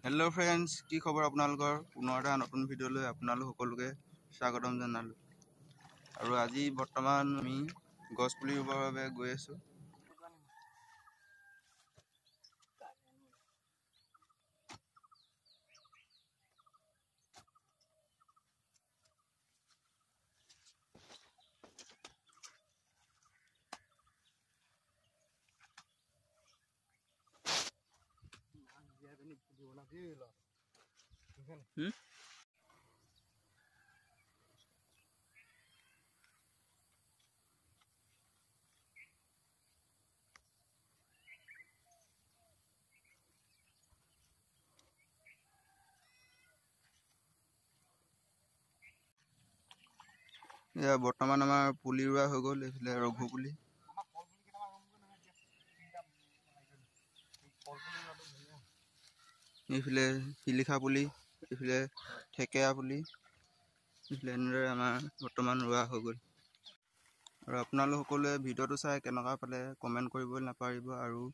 Hello' friends, কি খবৰ আপোনালোকৰ? পুনৰ এটা নতুন ভিডিঅ'লৈ আপোনালোক সকলোকে স্বাগতম জনালোঁ। আৰু আজি বৰ্তমান আমি গছ পুলি ৰুবৰ বাবে গৈ আছোঁ। এয়া বৰ্তমান আমাৰ পুলি ৰোৱা হৈ গ'ল। এইফালে ৰঘু পুলি, এইফালে শিলিখা পুলি, এইফালে থেকেৰা পুলি, এইফালে এনেদৰে আমাৰ বৰ্তমান ৰোৱা হৈ গ'ল। আৰু আপোনালোক সকলোৱে ভিডিঅ'টো চাই কেনেকুৱা পালে কমেণ্ট কৰিবলৈ নাপাহৰিব আৰু